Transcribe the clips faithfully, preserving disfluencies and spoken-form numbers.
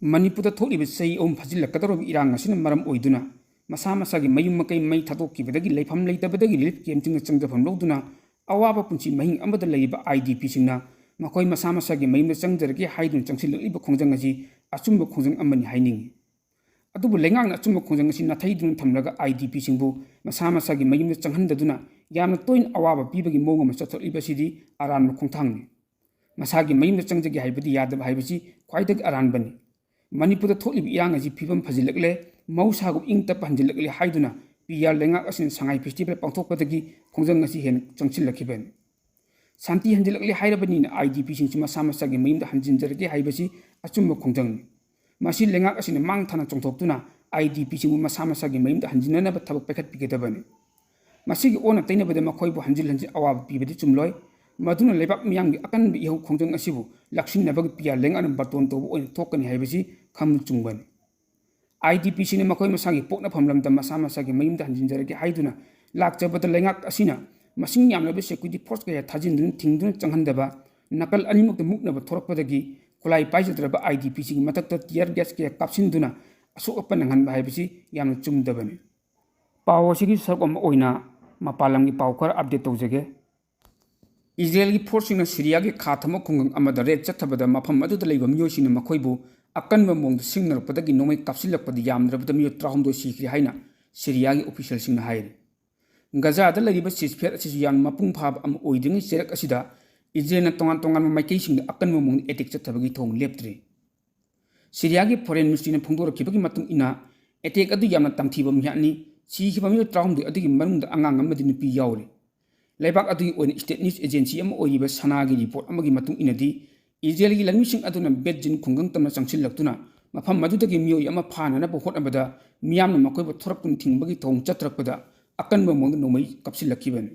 ꯃꯅꯤꯄꯨꯔꯗ ꯊꯣꯛꯂꯤꯕ ꯆꯍꯤ ꯑꯍꯨꯝ ꯐꯥꯖꯤꯜꯂꯛꯀꯗꯧꯔꯕ ꯏꯔꯥꯡ ꯑꯁꯤꯅ ꯃꯔꯝ ꯑꯣꯏꯗꯨꯅ ꯃꯁꯥ ꯃꯁꯥꯒꯤ ꯃꯌꯨꯝ ꯃꯀꯩ ꯃꯩ ꯊꯥꯗꯣꯛꯈꯤꯕꯗꯒꯤ ꯂꯩꯐꯝ ꯂꯩꯇꯕꯗꯒꯤ ꯔꯤꯂꯤꯐ ꯀꯦꯝꯞꯁꯤꯡꯗ ꯆꯪꯖꯐꯝ ꯂꯧꯗꯨꯅ ꯑꯋꯥꯕ ꯄꯨꯟꯁꯤ ꯃꯍꯤꯡ ꯑꯃꯗ ꯂꯩꯔꯤꯕ ꯑꯥꯏ ꯗꯤ ꯄꯤꯁꯤꯡꯅ ꯃꯈꯣꯏ ꯃꯁꯥ ꯃꯁꯥꯒꯤ ꯃꯌꯨꯝꯗ ꯆꯪꯖꯔꯒꯦ ꯍꯥꯏꯗꯨꯅ ꯆꯪꯁꯤꯜꯂꯛꯂꯤꯕ ꯈꯣꯡꯖꯪ ꯑꯁꯤ ꯑꯆꯨꯝꯕ ꯈꯣꯡꯖꯪ ꯑꯃꯅꯤ ꯍꯥꯏꯅꯤꯡꯏ꯫ ꯑꯗꯨꯕꯨ ꯂꯩꯉꯥꯛꯅ ꯑꯆꯨꯝꯕ ꯈꯣꯡꯖꯪ ꯑꯁꯤ ꯅꯥꯊꯩꯗꯨꯅ ꯊꯝꯂꯒ ꯑꯥꯏ ꯗꯤ ꯄꯤꯁꯤꯡꯕꯨ ꯃꯁꯥ ꯃꯁꯥꯒꯤ ꯃꯌꯨꯝꯗ ꯆꯪꯍꯟꯗꯗꯨꯅ ꯌꯥꯝꯅ ꯇꯣꯏꯅ ꯑꯋꯥꯕ ꯄꯤꯕꯒꯤ ꯃꯑꯣꯡ ꯑꯃ ꯆꯠꯊꯣꯛꯂꯤꯕꯁꯤꯗꯤ ꯑꯔꯥꯟꯕ ꯈꯣꯡꯊꯥꯡꯅꯤ꯫ ꯃꯁꯥꯒꯤ ꯃꯌꯨꯝꯗ ꯆꯪꯖꯒꯦ ꯍꯥꯏꯕꯗꯤ ꯌꯥꯗꯕ ꯍꯥꯏꯕꯁꯤ ꯈ꯭ꯋꯥꯏꯗꯒꯤ ꯑꯔꯥꯟꯕꯅꯤ꯫ ꯃꯅꯤꯄꯨꯔꯗ ꯊꯣꯛꯂꯤꯕ ꯏꯔꯥꯡ ꯑꯁꯤ ꯐꯤꯕꯝ ꯐꯖꯤꯜꯂꯛꯂꯦ, ꯃꯍꯧꯁꯥꯒꯨꯝ ꯏꯪ ꯇꯞꯄ ꯍꯟꯖꯤꯜꯂꯛꯂꯦ ꯍꯥꯏꯗꯨꯅ ꯄꯤ ꯑꯥꯔ ꯂꯩꯉꯥꯛ ꯑꯁꯤꯅ ꯁꯉꯥꯏ ꯐꯦꯁꯇꯤꯚꯦꯜ ꯄꯥꯡꯊꯣꯛꯄꯗꯒꯤ ꯈꯣꯡꯖꯪ ꯑꯁꯤ ꯍꯦꯟꯅ ꯆꯪꯁꯤꯜꯂꯛꯈꯤꯕꯅꯤ꯫ ꯁꯥꯟꯇꯤ ꯍꯟꯖꯤꯜꯂꯛꯂꯦ ꯍꯥꯏꯔꯕꯅꯤꯅ ꯑꯥꯏ ꯗꯤ ꯄꯤꯁꯤꯡꯁꯤ ꯃꯁꯥ ꯃꯁꯥꯒꯤ ꯃꯌꯨꯝꯗ ꯍꯟꯖꯤꯟꯖꯔꯒꯦ ꯍꯥꯏꯕꯁꯤ ꯑꯆꯨꯝꯕ ꯈꯣꯡꯖꯪꯅꯤ꯫ ꯃꯁꯤ ꯂꯩꯉꯥꯛ ꯑꯁꯤꯅ ꯃꯥꯡ ꯊꯥꯅ ꯆꯣꯡꯊꯣꯛꯇꯨꯅ ꯑꯥꯏ ꯗꯤ ꯄꯤꯁꯤꯡꯕꯨ ꯃꯁꯥ ꯃꯁꯥꯒꯤ ꯃꯌꯨꯝꯗ ꯍꯟꯖꯤꯟꯅꯅꯕ ꯊꯕꯛ ꯄꯥꯏꯈꯠꯄꯤꯒꯗꯕꯅꯤ꯫ ꯃꯁꯤꯒꯤ ꯑꯣꯟꯅ ꯇꯩꯅꯕꯗ ꯃꯈꯣꯏꯕꯨ ꯍꯟꯖꯤꯟ ꯍꯟꯖꯤꯟ ꯑꯋꯥꯕ ꯄꯤꯕꯗꯤ ꯆꯨꯝꯂꯣꯏ꯫ ꯃꯗꯨꯅ ꯂꯩꯕꯥꯛ ꯃꯤꯌꯥꯝꯒꯤ ꯑꯀꯟꯕ ꯏꯍꯧ ꯈꯣꯡꯖꯪ ꯑꯁꯤꯕꯨ ꯂꯥꯛꯁꯤꯟꯅꯕꯒꯤ ꯄꯤ ꯑꯥꯔ ꯂꯩꯉꯥꯛꯅ ꯕꯥꯔꯇꯣꯟ ꯇꯧꯕ ꯑꯣꯏꯅ ꯊꯣꯛꯀꯅꯤ ꯍꯥꯏꯕꯁꯤ ꯈꯝꯅ ꯆꯨꯝꯕꯅꯤ꯫ ꯑꯥꯏ ꯗꯤ ꯄꯤꯁꯤꯡꯅ ꯃꯈꯣꯏ ꯃꯁꯥꯒꯤ ꯄꯣꯛꯅꯐꯝ ꯂꯝꯗ ꯃꯁꯥ ꯃꯁꯥꯒꯤ ꯃꯌꯨꯝꯗ ꯍꯟꯖꯤꯟꯖꯔꯒꯦ ꯍꯥꯏꯗꯨꯅ ꯂꯥꯛꯆꯕꯗ ꯂꯩꯉꯥꯛ ꯑꯁꯤꯅ ꯃꯁꯤꯡ ꯌꯥꯝꯂꯕ ꯁꯦꯀ꯭ꯌꯨꯔꯤꯇꯤ ꯐꯣꯔꯁ ꯀꯌꯥ ꯊꯥꯖꯤꯟꯗꯨꯅ ꯊꯤꯡꯗꯨꯅ ꯆꯪꯍꯟꯗꯕ, ꯅꯥꯀꯜ ꯑꯅꯤꯃꯛꯇ ꯃꯨꯛꯅꯕ ꯊꯣꯔꯛꯄꯗꯒꯤ ꯈꯨꯠꯂꯥꯏ ꯄꯥꯏꯖꯗ꯭ꯔꯕ ꯑꯥꯏ ꯗꯤ ꯄꯤꯁꯤꯡꯒꯤ ꯃꯊꯛꯇ ꯇꯤꯌꯔ ꯒ꯭ꯌꯥꯁ ꯀꯌꯥ ꯀꯥꯞꯁꯤꯟꯗꯨꯅ ꯑꯁꯣꯛ ꯑꯄꯟ ꯅꯪꯍꯟꯕ ꯍꯥꯏꯕꯁꯤ ꯌꯥꯝꯅ ꯆꯨꯝꯗꯕꯅꯤ꯫ ꯄꯥꯎ ꯑꯁꯤꯒꯤ ꯁꯔꯨꯛ ꯑꯃ ꯑꯣꯏꯅ ꯃꯄꯥꯟ ꯂꯝꯒꯤ ꯄꯥꯎ ꯈꯔ ꯑꯞꯗꯦꯠ ꯇꯧꯖꯒꯦ꯫ ꯏꯖꯔꯦꯜꯒꯤ ꯐꯣꯔꯁꯁꯤꯡꯅ ꯁꯤꯔꯤꯌꯥꯒꯤ ꯈꯥ ꯊꯝꯕ ꯈꯨꯡꯒꯪ ꯑꯃꯗ ꯔꯦꯗ ꯆꯠꯊꯕꯗ ꯃꯐꯝ ꯑꯗꯨꯗ ꯂꯩꯕ ꯃꯤꯑꯣꯏꯁꯤꯡꯅ ꯃꯈꯣꯏꯕꯨ ꯑꯀꯟꯕ ꯃꯑꯣꯡꯗ ꯁꯤꯡꯅꯔꯛꯄꯗꯒꯤ ꯅꯣꯡꯃꯩ ꯀꯥꯞꯁꯤꯜꯂꯛꯄꯗ ꯌꯥꯝꯗ꯭ꯔꯕꯗ ꯃꯤꯑꯣꯏ ꯇꯔꯥꯍꯨꯝꯗꯣꯏ ꯁꯤꯈ꯭ꯔꯦ ꯍꯥꯏꯅ ꯁꯤꯔꯤꯌꯥꯒꯤ ꯑꯣꯐꯤꯁꯤꯌꯦꯜꯁꯤꯡꯅ ꯍꯥꯏꯔꯤ꯫ ꯒꯖꯥꯗ ꯂꯩꯔꯤꯕ ꯁꯤꯖꯐꯤꯌꯥꯔ ꯑꯁꯤꯁꯨ ꯌꯥꯝꯅ ꯃꯄꯨꯡ ꯐꯥꯕ ꯑꯃ ꯑꯣꯏꯗ꯭ꯔꯤꯉꯩ ꯆꯩꯔꯛ ꯑꯁꯤꯗ ꯏꯖꯔꯦꯜꯅ ꯇꯣꯉꯥꯟ ꯇꯣꯉꯥꯟꯕ ꯃꯥꯏꯀꯩꯁꯤꯡꯗ ꯑꯀꯟꯕ ꯃꯑꯣꯡꯗ ꯑꯦꯇꯦꯛ ꯆꯠꯊꯕꯒꯤ ꯊꯧꯑꯣꯡ ꯂꯦꯞꯇ꯭ꯔꯤ꯫ ꯁꯤꯔꯤꯌꯥꯒꯤ ꯐꯣꯔꯦꯟ ꯃꯤꯅꯤꯁꯇ꯭ꯔꯤꯅ ꯐꯣꯡꯗꯣꯔꯛꯈꯤꯕꯒꯤ ꯃꯇꯨꯡ ꯏꯟꯅ, ꯑꯦꯇꯦꯛ ꯑꯗꯨ ꯌꯥꯝꯅ ꯇꯝꯊꯤꯕ ꯃꯤꯍꯥꯠꯅꯤ, ꯁꯤꯈꯤꯕ ꯃꯤꯑꯣꯏ ꯇꯔꯥꯍꯨꯝꯗꯣꯏ ꯑꯗꯨꯒꯤ ꯃꯅꯨꯡꯗ ꯑꯉꯥꯡ ꯑꯃꯗꯤ ꯅꯨꯄꯤ ꯌꯥꯎꯔꯤ꯫ ꯂꯩꯕꯥꯛ ꯑꯗꯨꯒꯤ ꯑꯣꯏꯅ ꯁ꯭ꯇꯦꯠ ꯅ꯭ꯌꯨꯁ ꯑꯦꯖꯦꯟꯁꯤ ꯑꯃ ꯑꯣꯏꯔꯤꯕ ꯁꯅꯥꯒꯤ ꯔꯤꯄꯣꯔꯠ ꯑꯃꯒꯤ ꯃꯇꯨꯡ ꯏꯟꯅꯗꯤ, ꯏꯖꯔꯦꯜꯒꯤ ꯂꯥꯟꯃꯤꯁꯤꯡ ꯑꯗꯨꯅ ꯕꯦꯠ ꯖꯤꯟ ꯈꯨꯡꯒꯪ ꯇꯝꯅ ꯆꯪꯁꯤꯜꯂꯛꯇꯨꯅ ꯃꯐꯝ ꯑꯗꯨꯗꯒꯤ ꯃꯤꯑꯣꯏ ꯑꯃ ꯐꯥꯅꯅꯕ ꯍꯣꯠꯅꯕꯗ ꯃꯤꯌꯥꯝꯅ ꯃꯈꯣꯏꯕꯨ ꯊꯣꯔꯛꯇꯨꯅ ꯊꯤꯡꯕꯒꯤ ꯊꯧꯑꯣꯡ ꯆꯠꯊꯔꯛꯄꯗ ꯑꯀꯟꯕ ꯃꯑꯣꯡꯗ ꯅꯣꯡꯃꯩ ꯀꯥꯞꯁꯤꯜꯂꯛꯈꯤꯕꯅꯤ꯫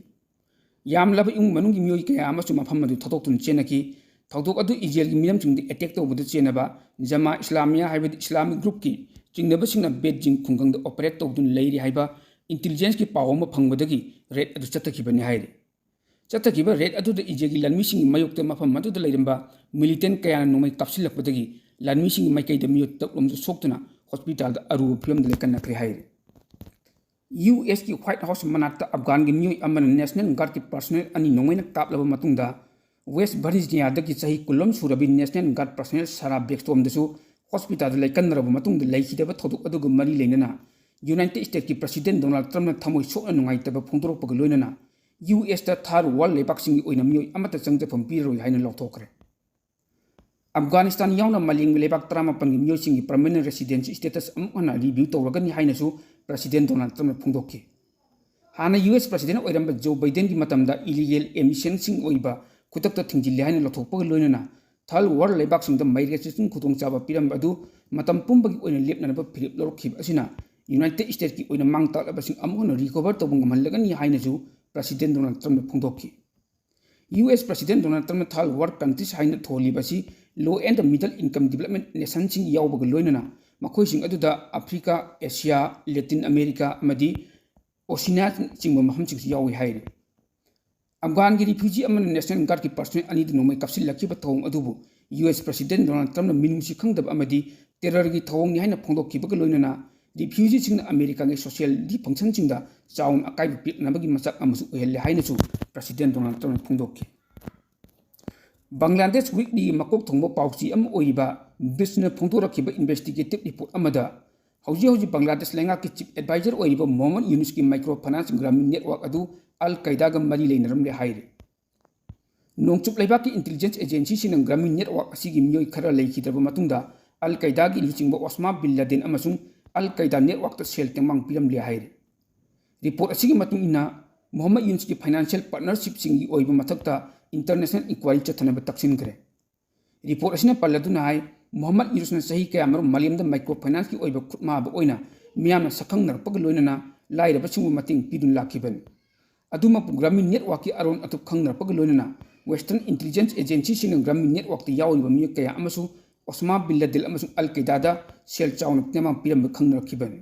ꯌꯥꯝꯂꯕ ꯏꯃꯨꯡ ꯃꯅꯨꯡꯒꯤ ꯃꯤꯑꯣꯏ ꯀꯌꯥ ꯑꯃꯁꯨ ꯃꯐꯝ ꯑꯗꯨ ꯊꯥꯗꯣꯛꯇꯨꯅ ꯆꯦꯟꯅꯈꯤ꯫ ꯊꯧꯗꯣꯛ ꯑꯗꯨ ꯏꯖꯔꯦꯜꯒꯤ ꯃꯤꯔꯝꯁꯤꯡꯗ ꯑꯦꯇꯦꯛ ꯇꯧꯕꯗ ꯆꯦꯟꯅꯕ ꯖꯃꯥ ꯏꯁꯂꯥꯃꯤꯌꯥ ꯍꯥꯏꯕꯗꯤ ꯏꯁꯂꯥꯃꯤꯛ ꯒ꯭ꯔꯨꯞꯀꯤ ꯆꯤꯡꯅꯕꯁꯤꯡꯅ ꯕꯦꯠ ꯖꯤꯟ ꯈꯨꯡꯒꯪꯗ ꯑꯣꯄꯔꯦꯠ ꯇꯧꯗꯨꯅ ꯂꯩꯔꯤ ꯍꯥꯏꯕ ꯏꯟꯇꯦꯂꯤꯖꯦꯟꯁꯀꯤ ꯄꯥꯎ ꯑꯃ ꯐꯪꯕꯗꯒꯤ ꯔꯦꯗ ꯑꯗꯨ ꯆꯠꯊꯈꯤꯕꯅꯤ ꯍꯥꯏꯔꯤ꯫ ꯆꯠꯊꯈꯤꯕ ꯔꯦꯗ ꯑꯗꯨꯗ ꯏꯖꯔꯦꯜꯒꯤ ꯂꯥꯟꯃꯤꯁꯤꯡꯒꯤ ꯃꯥꯌꯣꯛꯇ ꯃꯐꯝ ꯑꯗꯨꯗ ꯂꯩꯔꯝꯕ ꯃꯤꯂꯤꯇꯦꯟ ꯀꯌꯥꯅ ꯅꯣꯡꯃꯩ ꯀꯥꯞꯁꯤꯜꯂꯛꯄꯗꯒꯤ ꯂꯥꯟꯃꯤꯁꯤꯡꯒꯤ ꯃꯥꯏꯀꯩꯗ ꯃꯤꯑꯣꯏ ꯇꯔꯨꯛ ꯂꯣꯝꯁꯨ ꯁꯣꯛꯇꯨꯅ ꯍꯣꯁꯄꯤꯇꯥꯜꯗ ꯑꯔꯨꯕ ꯐꯤꯕꯝꯗ ꯂꯩꯀꯟꯅꯈ꯭ꯔꯦ ꯍꯥꯏꯔꯤ꯫ ꯌꯨ ꯑꯦꯁꯀꯤ ꯋꯥꯏꯠ ꯍꯥꯎꯁ ꯃꯅꯥꯛꯇ ꯑꯐꯒꯥꯟꯒꯤ ꯃꯤꯑꯣꯏ ꯑꯃꯅ ꯅꯦꯁꯅꯦꯜ ꯒꯥꯔꯗꯀꯤ ꯄꯔꯁꯣꯅꯦꯜ ꯑꯅꯤ ꯅꯣꯡꯃꯩꯅ ꯀꯥꯞꯂꯕ ꯃꯇꯨꯡꯗ, ꯋꯦꯁ ꯚꯔꯖꯤꯅꯤꯌꯥꯗꯒꯤ ꯆꯍꯤ ꯀꯨꯟꯂꯣꯝ ꯁꯨꯔꯕꯤ ꯅꯦꯁꯅꯦꯜ ꯒꯥꯔꯗ ꯄꯔꯁꯣꯅꯦꯜ ꯁꯥꯔꯥ ꯕꯦꯛꯁꯇꯣꯝꯗꯁꯨ ꯍꯣꯁꯄꯤꯇꯥꯜꯗ ꯂꯩꯀꯟꯅꯔꯕ ꯃꯇꯨꯡꯗ ꯂꯩꯈꯤꯗꯕ ꯊꯧꯗꯣꯛ ꯑꯗꯨꯒ ꯃꯔꯤ ꯂꯩꯅꯅ ꯌꯨꯅꯥꯏꯇꯦꯗ ꯁ꯭ꯇꯦꯠꯀꯤ ꯄ꯭ꯔꯁꯤꯗꯦꯟ ꯗꯣꯅꯥꯜꯗ ꯇ꯭ꯔꯝꯞꯅ ꯊꯃꯣꯏ ꯁꯣꯛꯅ ꯅꯨꯡꯉꯥꯏꯇꯕ ꯐꯣꯡꯗꯣꯔꯛꯄꯒ ꯂꯣꯏꯅꯅ ꯌꯨ ꯑꯦꯁꯇ ꯊꯥꯔ ꯋꯥꯔꯜꯗ ꯂꯩꯕꯥꯛꯁꯤꯡꯒꯤ ꯑꯣꯏꯅ ꯃꯤꯑꯣꯏ ꯑꯃꯠꯇ ꯆꯪꯖꯐꯝ ꯄꯤꯔꯔꯣꯏ ꯍꯥꯏꯅ ꯂꯥꯎꯊꯣꯛꯈ꯭ꯔꯦ꯫ ꯑꯐꯒꯥꯅꯤꯁꯇꯥꯟ ꯌꯥꯎꯅ ꯃꯥꯂꯦꯝꯒꯤ ꯂꯩꯕꯥꯛ ꯇꯔꯥꯃꯥꯄꯟꯒꯤ ꯃꯤꯑꯣꯏꯁꯤꯡꯒꯤ ꯄꯔꯃꯅꯦꯟ ꯔꯦꯁꯤꯗꯦꯟꯁꯤ ꯁ꯭ꯇꯦꯇꯁ ꯑꯃꯨꯛ ꯍꯟꯅ ꯔꯤꯚ꯭ꯌꯨ ꯇꯧꯔꯒꯅꯤ ꯍꯥꯏꯅꯁꯨ ꯄ꯭ꯔꯁꯤꯗꯦꯟ ꯗꯣꯅꯥꯜꯗ ꯇ꯭ꯔꯝꯞꯅ ꯐꯣꯡꯗꯣꯛꯈꯤ꯫ ꯍꯥꯟꯅ ꯌꯨ ꯑꯦꯁ ꯄ꯭ꯔꯁꯤꯗꯦꯟ ꯑꯣꯏꯔꯝꯕ ꯖꯣ ꯕꯥꯏꯗꯦꯟꯒꯤ ꯃꯇꯝꯗ ꯏꯂꯤꯒꯦꯜ ꯑꯦꯃꯤꯁꯟꯁꯤꯡ ꯑꯣꯏꯕ ꯈꯨꯗꯛꯇ ꯊꯤꯡꯖꯤꯜꯂꯤ ꯍꯥꯏꯅ ꯂꯧꯊꯣꯛꯄꯒ ꯂꯣꯏꯅꯅ ꯊꯥꯔꯗ ꯋꯥꯔꯜꯗ ꯂꯩꯕꯥꯛꯁꯤꯡꯗ ꯃꯥꯏꯒ꯭ꯔꯦꯁꯟ ꯈꯨꯗꯣꯡꯆꯥꯕ ꯄꯤꯔꯝꯕ ꯑꯗꯨ ꯃꯇꯝ ꯄꯨꯝꯕꯒꯤ ꯑꯣꯏꯅ ꯂꯦꯞꯅꯅꯕ ꯐꯤꯔꯦꯞ ꯂꯧꯔꯛꯈꯤꯕ ꯑꯁꯤꯅ ꯌꯨꯅꯥꯏꯇꯦꯗ ꯁ꯭ꯇꯦꯠꯀꯤ ꯑꯣꯏꯅ ꯃꯥꯡ ꯇꯥꯛꯂꯕꯁꯤꯡ ꯑꯃꯨꯛ ꯍꯟꯅ ꯔꯤꯀꯣꯚꯔ ꯇꯧꯕ ꯉꯝꯍꯜꯂꯒꯅꯤ ꯍꯥꯏꯅꯁꯨ ꯄ꯭ꯔꯁꯤꯗꯦꯟ ꯗꯣꯅꯥꯜꯗ ꯇ꯭ꯔꯝꯞꯅ ꯐꯣꯡꯗꯣꯛꯈꯤ꯫ ꯌꯨ ꯑꯦꯁ ꯄ꯭ꯔꯁꯤꯗꯦꯟ ꯗꯣꯅꯥꯜꯗ ꯇ꯭ꯔꯝꯞꯅ ꯊꯥꯔꯗ ꯋꯥꯔꯜꯗ ꯀꯟꯇ꯭ꯔꯤꯁ ꯍꯥꯏꯅ ꯊꯣꯜꯂꯤꯕ ꯑꯁꯤ low and middle income development ꯅꯦꯁꯟꯁꯤꯡ ꯌꯥꯎꯕꯒ ꯂꯣꯏꯅꯅ ꯃꯈꯣꯏꯁꯤꯡ ꯑꯗꯨꯗ ꯑꯐ꯭ꯔꯤꯀꯥ, ꯑꯦꯁꯤꯌꯥ, ꯂꯦꯇꯤꯟ ꯑꯃꯦꯔꯤꯀꯥ ꯑꯃꯗꯤ ꯑꯣꯁꯤꯅꯥꯆꯤꯡꯕ ꯃꯐꯝꯁꯤꯡꯁꯨ ꯌꯥꯎꯏ ꯍꯥꯏꯔꯤ꯫ ꯑꯐꯒꯥꯟꯒꯤ ꯔꯤꯐ꯭ꯌꯨꯖꯤ ꯑꯃꯅ ꯅꯦꯁꯅꯦꯜ ꯒꯥꯔꯗꯀꯤ ꯄꯔꯁꯣꯅꯦꯜ ꯑꯅꯤꯗ ꯅꯣꯡꯃꯩ ꯀꯥꯞꯁꯤꯜꯂꯛꯈꯤꯕ ꯊꯧꯑꯣꯡ ꯑꯗꯨꯕꯨ ꯌꯨ ꯑꯦꯁ ꯄ꯭ꯔꯁꯤꯗꯦꯟ ꯗꯣꯅꯥꯜꯗ ꯇ꯭ꯔꯝꯞꯅ ꯃꯤꯅꯨꯡꯁꯤ ꯈꯪꯗꯕ ꯑꯃꯗꯤ ꯇꯦꯔꯔꯒꯤ ꯊꯧꯑꯣꯡꯅꯤ ꯍꯥꯏꯅ ꯐꯣꯡꯗꯣꯛꯈꯤꯕꯒ ꯂꯣꯏꯅꯅ ꯔꯤꯐ꯭ꯌꯨꯖꯤꯁꯤꯡꯅ ꯑꯃꯦꯔꯤꯀꯥꯒꯤ ꯁꯣꯁꯤꯌꯦꯜ ꯗꯤꯐꯪꯁꯟꯁꯤꯡꯗ ꯆꯥꯎꯅ ꯑꯀꯥꯏꯕ ꯄꯤꯔꯛꯅꯕꯒꯤ ꯃꯆꯥꯛ ꯑꯃꯁꯨ ꯑꯣꯏꯍꯜꯂꯦ ꯍꯥꯏꯅꯁꯨ ꯄ꯭ꯔꯁꯤꯗꯦꯟ ꯗꯣꯅꯥꯜꯗ ꯇ꯭ꯔꯝꯞꯅ ꯐꯣꯡꯗꯣꯛꯈꯤ꯫ ꯕꯪꯒ꯭ꯂꯥꯗꯦꯁ ꯋꯤꯛꯂꯤꯒꯤ ꯃꯀꯣꯛ ꯊꯣꯡꯕ ꯄꯥꯎꯆꯦ ꯑꯃ ꯑꯣꯏꯔꯤꯕ ꯕꯤꯁꯅ ꯐꯣꯡꯗꯣꯔꯛꯈꯤꯕ ꯏꯟꯚꯦꯁꯇꯤꯒꯦꯇꯤꯚ ꯔꯤꯄꯣꯔꯠ ꯑꯃꯗ ꯍꯧꯖꯤꯛ ꯍꯧꯖꯤꯛ ꯕꯪꯒ꯭ꯂꯥꯗꯦꯁ ꯂꯩꯉꯥꯛꯀꯤ ꯆꯤꯐ ꯑꯦꯗꯚꯥꯏꯖꯔ ꯑꯣꯏꯔꯤꯕ ꯃꯣꯍꯝꯃꯗ ꯌꯨꯅꯨꯁꯀꯤ ꯃꯥꯏꯀ꯭ꯔꯣ ꯐꯥꯏꯅꯥꯟꯁ ꯒ꯭ꯔꯥꯃꯤꯟ ꯅꯦꯠꯋꯥꯔꯛ ꯑꯗꯨ ꯑꯜ ꯀꯥꯏꯗꯥꯒ ꯃꯔꯤ ꯂꯩꯅꯔꯝꯂꯦ ꯍꯥꯏꯔꯤ꯫ ꯅꯣꯡꯆꯨꯞ ꯂꯩꯕꯥꯛꯀꯤ ꯏꯟꯇꯦꯂꯤꯖꯦꯟꯁ ꯑꯦꯖꯦꯟꯁꯤꯁꯤꯡꯅ ꯒ꯭ꯔꯥꯃꯤꯟ ꯅꯦꯠꯋꯥꯔꯛ ꯑꯁꯤꯒꯤ ꯃꯤꯑꯣꯏ ꯈꯔ ꯂꯩꯈꯤꯗ꯭ꯔꯕ ꯃꯇꯨꯡꯗ ꯑꯜ ꯀꯥꯏꯗꯥꯒꯤ ꯂꯨꯆꯤꯡꯕ ꯑꯣꯁꯃꯥ ꯕꯤꯟ ꯂꯥꯗꯦꯟ ꯑꯃꯁꯨꯡ ꯑꯜ ꯀꯥꯏꯗꯥ ꯅꯦꯠꯋꯥꯔꯛꯇ ꯁꯦꯜ ꯇꯦꯡꯕꯥꯡ ꯄꯤꯔꯝꯂꯦ ꯍꯥꯏꯔꯤ꯫ ꯔꯤꯄꯣꯔꯠ ꯑꯁꯤꯒꯤ ꯃꯇꯨꯡ ꯏꯟꯅ, ꯃꯣꯍꯝꯃꯗ ꯌꯨꯅꯨꯁꯀꯤ ꯐꯥꯏꯅꯥꯟꯁꯤꯌꯦꯜ ꯄꯥꯔꯠꯅꯔꯁꯤꯞꯁꯤꯡꯒꯤ ꯑꯣꯏꯕ ꯃꯊꯛꯇ ꯏꯟꯇꯔꯅꯦꯁꯅꯦꯜ ꯏꯟꯀ꯭ꯋꯥꯏꯔꯤ ꯆꯠꯊꯅꯕ ꯇꯛꯁꯤꯟꯈ꯭ꯔꯦ꯫ ꯔꯤꯄꯣꯔꯠ ꯑꯁꯤꯅ ꯄꯜꯂꯗꯨꯅ ꯍꯥꯏ, ꯃꯣꯍꯝꯃꯗ ꯌꯨꯅꯨꯁꯅ ꯆꯍꯤ ꯀꯌꯥꯃꯔꯨꯝ ꯃꯥꯂꯦꯝꯗ ꯃꯥꯏꯀ꯭ꯔꯣ ꯐꯥꯏꯅꯥꯟꯁꯀꯤ ꯑꯣꯏꯕ ꯈꯨꯠꯃꯥꯕ ꯑꯣꯏꯅ ꯃꯤꯌꯥꯝꯅ ꯁꯛꯈꯪꯅꯔꯛꯄꯒ ꯂꯣꯏꯅꯅ ꯂꯥꯏꯔꯕꯁꯤꯡꯕꯨ ꯃꯇꯦꯡ ꯄꯤꯗꯨꯅ ꯂꯥꯛꯈꯤꯕꯅꯤ꯫ ꯑꯗꯨꯃꯛꯄꯨ ꯒ꯭ꯔꯥꯃꯤꯟ ꯅꯦꯠꯋꯥꯔꯛꯀꯤ ꯑꯔꯣꯟ ꯑꯊꯨꯞ ꯈꯪꯅꯔꯛꯄꯒ ꯂꯣꯏꯅꯅ ꯋꯦꯁꯇꯔꯟ ꯏꯟꯇꯦꯂꯤꯖꯦꯟꯁ ꯑꯦꯖꯦꯟꯁꯤꯁꯤꯡꯅ ꯒ꯭ꯔꯥꯃꯤꯟ ꯅꯦꯠꯋꯥꯔꯛꯇ ꯌꯥꯎꯔꯤꯕ ꯃꯤꯑꯣꯏ ꯀꯌꯥ ꯑꯃꯁꯨ ꯑꯣꯁꯃꯥ ꯕꯤꯟ ꯂꯥꯗꯦꯟ ꯑꯃꯁꯨꯡ ꯑꯜ ꯀꯥꯏꯗꯥꯗ ꯁꯦꯜ ꯆꯥꯎꯅ ꯇꯦꯡꯕꯥꯡ ꯄꯤꯔꯝꯕ ꯈꯪꯅꯔꯛꯈꯤꯕꯅꯤ꯫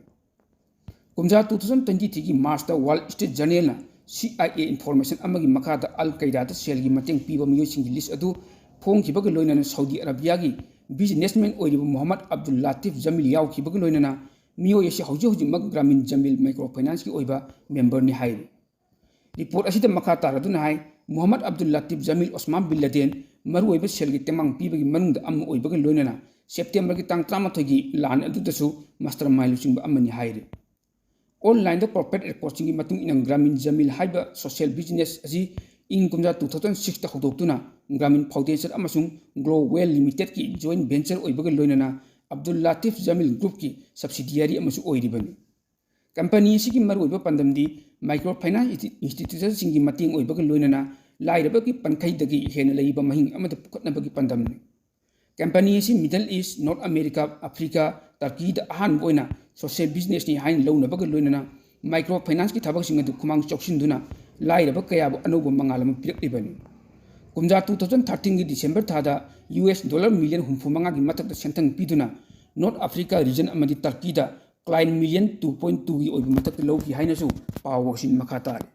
ꯀꯨꯝꯖꯥ two thousand twenty threeꯒꯤ ꯃꯥꯔꯆꯇ ꯋꯥꯜ street ꯖꯔꯅꯦꯜꯅ C I A information ꯑꯃꯒꯤ ꯃꯈꯥꯗ ꯑꯜ ꯀꯥꯏꯗꯥꯗ ꯁꯦꯜꯒꯤ ꯃꯇꯦꯡ ꯄꯤꯕ ꯃꯤꯑꯣꯏꯁꯤꯡꯒꯤ ꯂꯤꯁ꯭ꯠ ꯑꯗꯨ ꯐꯣꯡꯈꯤꯕꯒ ꯂꯣꯏꯅꯅ ꯁꯥꯎꯗꯤ ꯑꯔꯥꯕꯤꯌꯥꯒꯤ ꯕꯤꯖꯤꯅꯦꯁꯃꯦꯟ ꯑꯣꯏꯔꯤꯕ ꯃꯣꯍꯝꯃꯗ ꯑꯕꯗꯨꯜ ꯂꯥꯇꯤꯐ ꯖꯃꯤꯜ ꯌꯥꯎꯈꯤꯕꯒ ꯂꯣꯏꯅꯅ ꯃꯤꯑꯣꯏ ꯑꯁꯤ ꯍꯧꯖꯤꯛ ꯍꯧꯖꯤꯛꯃꯛ ꯒ꯭ꯔꯥꯃꯤꯟ ꯖꯃꯤꯜ ꯃꯥꯏꯀ꯭ꯔꯣ ꯐꯥꯏꯅꯥꯟꯁꯀꯤ ꯑꯣꯏꯕ ꯃꯦꯝꯕꯔꯅꯤ ꯍꯥꯏꯔꯤ꯫ ꯔꯤꯄꯣꯔꯠ ꯑꯁꯤꯗ ꯃꯈꯥ ꯇꯥꯔꯗꯨꯅ ꯍꯥꯏ, ꯃꯣꯍꯝꯃꯗ ꯑꯕꯗꯨꯜ ꯂꯥꯇꯤꯐ ꯖꯃꯤꯜ ꯑꯣꯁꯃꯥꯟ ꯕꯤꯟ ꯂꯥꯗꯦꯟ ꯃꯔꯨꯑꯣꯏꯕ ꯁꯦꯜꯒꯤ ꯇꯦꯡꯕꯥꯡ ꯄꯤꯕꯒꯤ ꯃꯅꯨꯡꯗ ꯑꯃ ꯑꯣꯏꯕꯒ ꯂꯣꯏꯅꯅ ꯁꯦꯞꯇꯦꯝꯕꯔꯒꯤ ꯇꯥꯡ ꯇꯔꯥꯃꯥꯊꯣꯏꯒꯤ ꯂꯥꯟ ꯑꯗꯨꯗꯁꯨ ꯃꯥꯁꯇꯔ ꯃꯥꯏꯟ ꯂꯨꯆꯤꯡꯕ ꯑꯃꯅꯤ ꯍꯥꯏꯔꯤ꯫ ꯑꯣꯟꯂꯥꯏꯟꯗ ꯀꯣꯔꯄꯣꯔꯦꯠ ꯔꯦꯀꯣꯔꯗꯁꯤꯡꯒꯤ ꯃꯇꯨꯡ ꯏꯟꯅ ꯒ꯭ꯔꯥꯃꯤꯟ ꯖꯃꯤꯜ ꯍꯥꯏꯕ ꯁꯣꯁꯤꯌꯦꯜ ꯕꯤꯖꯤꯅꯦꯁ ꯑꯁꯤ ꯏꯪ ꯀꯨꯝꯖꯥ ꯇꯨ ꯊꯥꯎꯖꯟ ꯁꯤꯛꯁꯇ ꯍꯧꯗꯣꯛꯇꯨꯅ ꯒ꯭ꯔꯥꯃꯤꯟ ꯐꯥꯎꯟꯗꯦꯁꯟ ꯑꯃꯁꯨꯡ ꯒ꯭ꯂꯣ ꯋꯦꯜ ꯂꯤꯃꯤꯇꯦꯗꯀꯤ ꯖꯣꯏꯟ ꯚꯦꯟꯆꯔ ꯑꯣꯏꯕꯒ ꯂꯣꯏꯅꯅ ꯑꯕꯗꯨꯜ ꯂꯥꯇꯤꯐ ꯖꯃꯤꯜ ꯒ꯭ꯔꯨꯞꯀꯤ ꯁꯕꯁꯤꯗꯤꯌꯥꯔꯤ ꯑꯃꯁꯨ ꯑꯣꯏꯔꯤꯕꯅꯤ꯫ ꯀꯝꯄꯅꯤ ꯑꯁꯤꯒꯤ ꯃꯔꯨꯑꯣꯏꯕ ꯄꯥꯟꯗꯝꯗꯤ ꯃꯥꯏꯀ꯭ꯔꯣ ꯐꯥꯏꯅꯥꯟꯁ ꯏꯟꯁꯇꯤꯇ꯭ꯌꯨꯁꯟꯁꯤꯡꯒꯤ ꯃꯇꯦꯡ ꯑꯣꯏꯕꯒ ꯂꯣꯏꯅꯅ ꯂꯥꯏꯔꯕꯒꯤ ꯄꯟꯈꯩꯗꯒꯤ ꯍꯦꯟꯅ ꯂꯩꯕ ꯃꯍꯤꯡ ꯑꯃꯗ ꯄꯨꯈꯠꯅꯕꯒꯤ ꯄꯥꯟꯗꯝꯅꯤ꯫ ꯀꯝꯄꯅꯤ ꯑꯁꯤ ꯃꯤꯗꯜ ꯏꯁ, ꯅꯣꯔꯠ ꯑꯃꯦꯔꯤꯀꯥ, ꯑꯐ꯭ꯔꯤꯀꯥ, ꯇꯔꯀꯤꯗ ꯑꯍꯥꯟꯕ ꯑꯣꯏꯅ ꯁꯣꯁꯤꯌꯦꯜ ꯕꯤꯖꯤꯅꯦꯁꯅꯤ ꯍꯥꯏꯅ ꯂꯧꯅꯕꯒ ꯂꯣꯏꯅꯅ ꯃꯥꯏꯀ꯭ꯔꯣ ꯐꯥꯏꯅꯥꯟꯁꯀꯤ ꯊꯕꯛꯁꯤꯡ ꯑꯗꯨ ꯈꯨꯃꯥꯡ ꯆꯥꯎꯁꯤꯟꯗꯨꯅ ꯂꯥꯏꯔꯕ ꯀꯌꯥꯕꯨ ꯑꯅꯧꯕ ꯃꯉꯥꯜ ꯑꯃ ꯄꯤꯔꯛꯂꯤꯕꯅꯤ꯫ ꯀꯨꯝꯖꯥ ꯇꯨ ꯊꯥꯎꯖꯟ ꯊꯥꯔꯇꯤꯟꯒꯤ ꯗꯤꯁꯦꯝꯕꯔ ꯊꯥꯗ ꯌꯨ ꯑꯦꯁ ꯗꯣꯂꯔ ꯃꯤꯂꯤꯌꯟ ꯍꯨꯝꯐꯨ ꯃꯉꯥꯒꯤ ꯃꯊꯛꯇ ꯁꯦꯟꯊꯪ ꯄꯤꯗꯨꯅ ꯅꯣꯔꯠ ꯑꯐ꯭ꯔꯤꯀꯥ ꯔꯤꯖꯟ ꯑꯃꯗꯤ ꯇꯔꯀꯤꯗ ꯀ꯭ꯂꯥꯏꯟ ꯃꯤꯂꯤꯌꯟ ꯇꯨ ꯄꯣꯏꯟ ꯇꯨꯒꯤ ꯑꯣꯏꯕ ꯃꯊꯛꯇ ꯂꯧꯈꯤ ꯍꯥꯏꯅꯁꯨ ꯄꯥꯎ ꯑꯁꯤꯅ ꯃꯈꯥ ꯇꯥꯔꯤ꯫